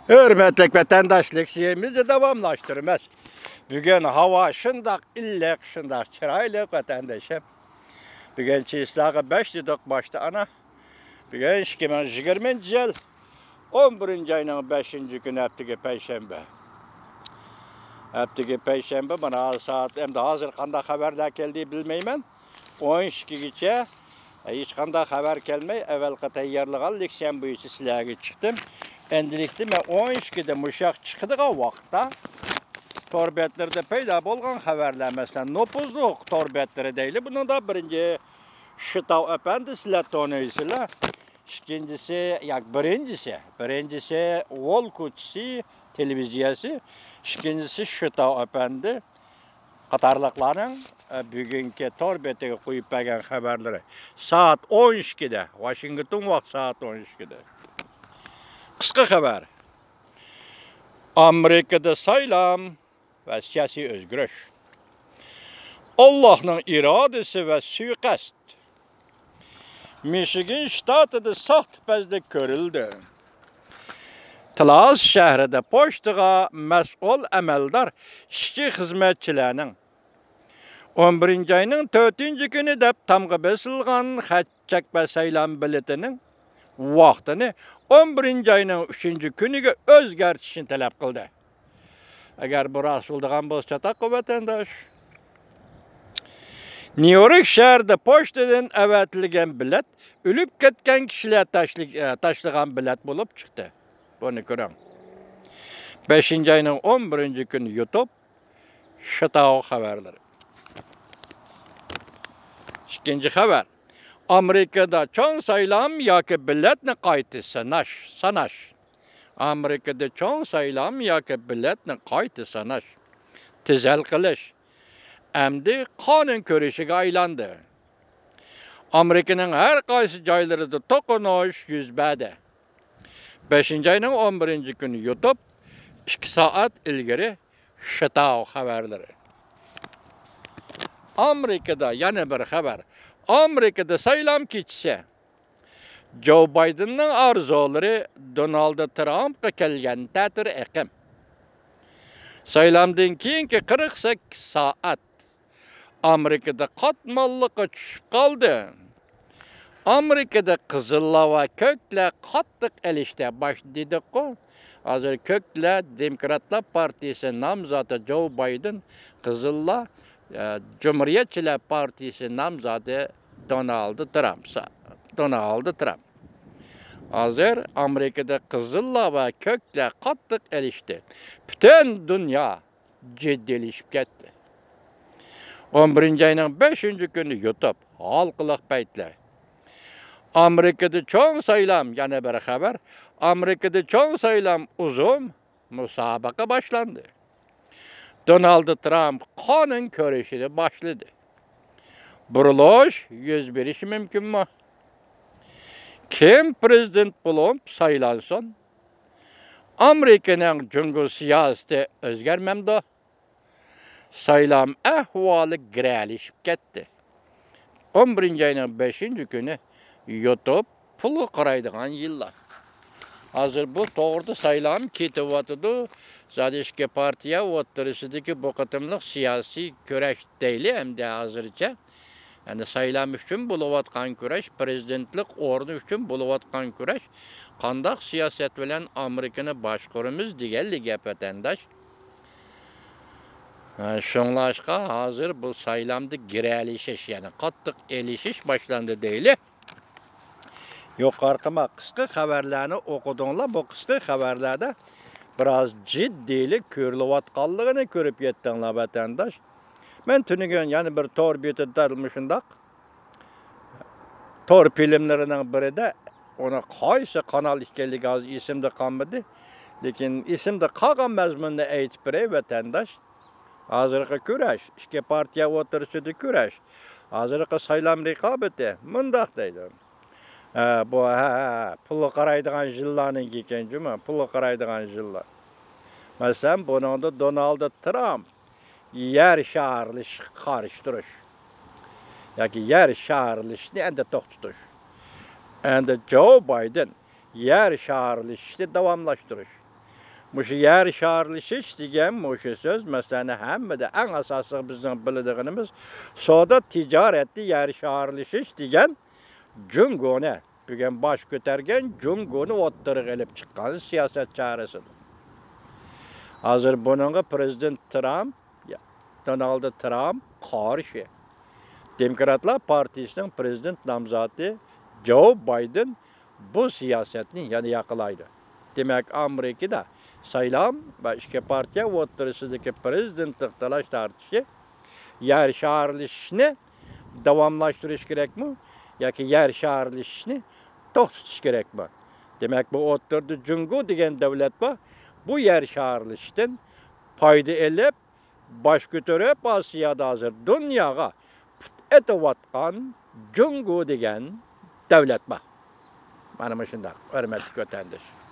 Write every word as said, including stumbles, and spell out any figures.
ھۆرمەتلىك ۋەتەنداشلار، لېكسىيەمىزنى داۋاملاشتۇرىمىز. بۈگۈن ھاۋا شۇنداق ئىللىق، شۇنداق چىرايلىق، ۋەتەندىشىم. بۈگۈن چىسلاغا بەش دېدۇق باشتا ئانا. بۈگۈن ئىككى مىڭ يىگىرمىنچى يىل ئون بىرىنچى ئاينىڭ بەشىنچى كۈنى، ھەپتىگە پەيشەنبە. ھەپتىگە پەيشەنبە، مانا سائەت، ئەمدى ھازىر قانداق خەۋەرلەر كەلدى بىلمەيمەن. ئون ئىككىگىچە ھېچقانداق خەۋەر كەلمەي، ئەۋۋەلقى تەييارلىغان لېكسىيەم بويىچە سىلەرگە چىقتىم. ئەمدىلىكتە مەن ئون ئىككىدە مۇشۇ ياققا چىقىدىغان ۋاقىتتا تور بەتلىرىدە پەيدا بولغان خەۋەرلەر، مەسىلەن، نوپۇزلۇق تور بەتلىرى دەيلى. بۇنىڭدا بىرىنچى شىتاۋ ئەپەندى، سىلەر تونۇيسىلەر. ئىككىنچىسى، ياكى بىرىنچىسى، بىرىنچىسى ۋول كوچىسى تېلېۋىزىيەسى، ئىككىنچىسى شىتاۋ ئەپەندى قاتارلىقلارنىڭ، ئە، بۈگۈنكى تور بېتىگە قويۇپ بەرگەن خەۋەرلىرى. سائەت ئون ئىككىدە، ۋاشىنگتون ۋاقتى سائەت ئون ئىككىدە. قىسقا خەۋەر. ئامېرىكىدا سايلام ۋە سىياسىي ئۆزگىرىش. ئاللاھنىڭ ئىرادىسى ۋە سۇيىقەست. مىشىگان شتاتىدا ساختىپەزلىك كۆرۈلدى. تلاس شەھىرىدە پوچتىغا مەسئۇل ئەمەلدار ئىشچى خىزمەتچىلەرنىڭ ئون بىرىنچى ئاينىڭ تۆتىنچى كۈنى دەپ تامغا بېسىلغان خەت چەكمە سايلام بېلىتىنىڭ ۋاقتىنى ئون بىرىنچى ئاينىڭ ئۈچىنچى كۈنىگە ئۆزگەرتىشنى تەلەپ قىلدى. ئەگەر بۇ راست بولىدىغان بولسا، چاتاق ۋەتەنداش. نيۇ يورك شەھىرىدە پوچتىدىن ئەۋەتىلگەن بېلەت ئۆلۈپ كەتكەن كىشىلەر تاشلى-، ئە، تاشلىغان بېلەت بولۇپ چىقتى. بۇنى كۆرۈڭ. بەشىنچى ئاينىڭ ئون بىرىنچى كۈنى يۇتۇپ، شىتاۋ خەۋەرلىرى. ئىككىنچى خەۋەر. ئامېرىكىدا چوڭ سايلام ياكى بېلەتنى قايتا ساناش، ساناش. ئامېرىكىدا چوڭ سايلام ياكى بېلەتنى قايتا ساناش، تېز ھەل قىلىش ئەمدى قانۇن كۈرىشىگە ئايلاندى. ئامېرىكىنىڭ ھەر قايسى جايلىرىدا توقۇنۇش يۈز بەردى. بەشىنچى ئاينىڭ ئون بىرىنچى كۈنى يۇتۇپ، ئىككى سائەت ئىلگىرى شىتاۋ خەۋەرلىرى. ئامېرىكىدا يەنە بىر خەۋەر. ئامېرىكىدا سايلام كېچىسى. جو بايدېننىڭ ئارزۇلىرى دونالد ترامپقا كەلگەن تەتۈر ئېقىم. سايلامدىن كېيىنكى قىرىق سەككىز سائەت ئامېرىكىدا قاتماللىققا چۈشۈپ قالدى. ئامېرىكىدا قىزىللار ۋە كۆكلەر قاتتىق ئېلىشتى. باش دېدۇققۇ، ھازىر كۆكلەر، دېموكراتلار پارتىيىسى نامزاتى جو بايدېن، قىزىللار، ئە، جۇمھۇرىيەتچىلەر پارتىيىسى نامزاتى دونالد ترامپ. دونالد ترامپ. ھازىر ئامېرىكىدا قىزىللار ۋە كۆكلەر قاتتىق ئېلىشتى. پۈتۈن دۇنيا جىددىيلىشىپ كەتتى. ئون بىرىنچى ئاينىڭ بەشىنچى كۈنى يۇتۇپ، ھالقىلىق پەيتلەر. ئامېرىكىدا چوڭ سايلام، يەنە بىر خەۋەر. ئامېرىكىدا چوڭ سايلام ئۇزۇن مۇسابىقە باشلاندى. دونالد ترامپ قانۇن كۈرىشىنى باشلىدى. بۇرۇلۇش يۈز بېرىشى مۇمكىنمۇ؟ كىم پرېزىدېنت بولۇپ سايلانسۇن، ئامېرىكىنىڭ جۇڭگو سىياسىتى ئۆزگەرمەمدۇ؟ سايلام ئەھۋالى گىرەلىشىپ كەتتى. ئون بىرىنچى ئاينىڭ بەشىنچى كۈنى يۇتۇپ پۇلغا قارايدىغان يىللار. ھازىر بۇ توغرىدا سايلام كېتىۋاتىدۇ. زادى ئىككى پارتىيە ئوتتۇرىسىدىكى بۇ قېتىملىق سىياسىي كۈرەش دەيلى ئەمدى ھازىرچە. يەنى سايلام ئۈچۈن بولۇۋاتقان كۈرەش، پرېزىدېنتلىق ئورنى ئۈچۈن بولۇۋاتقان كۈرەش، قانداق سىياسەت بىلەن ئامېرىكىنى باشقۇرىمىز دېگەنلا گەپ، ۋەتەنداش. ھە، شۇڭلاشقا ھازىر بۇ سايلامدا گىرەلىشىش، يەنى قاتتىق ئېلىشىش باشلاندى دەيلى. يۇقىرىقى ما قىسقا خەۋەرلەرنى ئوقۇدۇڭلار. بۇ قىسقا خەۋەرلەردە بىراز جىددىيلىك كۆرۈلۈۋاتقانلىقىنى كۆرۈپ يەتتىڭلار، ۋەتەنداش. مەن تۈنۈگۈن يەنە بىر تور بېتىدە دەل مۇشۇنداق تور فىلىملىرىنىڭ بىرىدە، ئۇنىڭ قايسى قانال ئىكەنلىكى ھازىر ئېسىمدە قالمىدى، لېكىن ئېسىمدە قالغان مەزمۇننى ئېيتىپ بېرەي، ۋەتەنداش. ھازىرقى كۈرەش، ئىككى پارتىيە ئوتتۇرىسىدا كۈرەش، ھازىرقى سايلام رىقابىتى مۇنداق دەيدۇ. ھە، بۇ، ھە، ھە، پۇلغا قارايدىغان يىللارنىڭكى ئىكەن جۇمۇ، پۇلغا قارايدىغان يىللار. مەسىلەن، بۇنىڭدا دونالد ترامپ يەر شارلىشىشقا قارشى تۇرۇش ياكى يەر شارلىشىشنى ئەندى توختىتىش. ئەندى جو بايدېن يەر شارلىشىشنى داۋاملاشتۇرۇش. مۇشۇ يەر شارلىشىش دېگەن مۇشۇ سۆز، مەسىلەن، ھەممىدە ئەڭ ئاساسلىق بىزنىڭ بىلىدىغىنىمىز سودا تىجارەتتە يەر شارلىشىش دېگەن جۇڭگونى، بۈگۈن باش كۆتەرگەن جۇڭگونى ئوتتۇرىغا ئېلىپ چىققان سىياسەت چارىسىدۇر. ھازىر بۇنىڭغا پرېزىدېنت ترامپ، دونالد ترامپ قارشى. دېموكراتلار پارتىيىسىنىڭ پرېزىدېنت نامزاتى جو بايدېن بۇ سىياسەتنى يەنە ياقلايدۇ. دېمەك، ئامېرىكىدا سايلام ۋە ئىككى پارتىيە ئوتتۇرىسىدىكى پرېزىدېنتلىق تالاش تارتىشى يەر شارلىشىشنى داۋاملاشتۇرۇش كېرەكمۇ ياكى يەر شارلىشىشنى توختىتىش كېرەكمۇ؟ دېمەك، بۇ ئوتتۇرىدا جۇڭگو دېگەن دۆلەت بار. بۇ يەر شارلىشىشتىن پايدا ئېلىپ، باش كۆتۈرۈپ، ئاسىيادا ھازىر دۇنياغا پۇت ئېتىۋاتقان جۇڭگو دېگەن دۆلەت بار. مانا مۇشۇنداق، ھۆرمەتلىك ۋەتەنداش.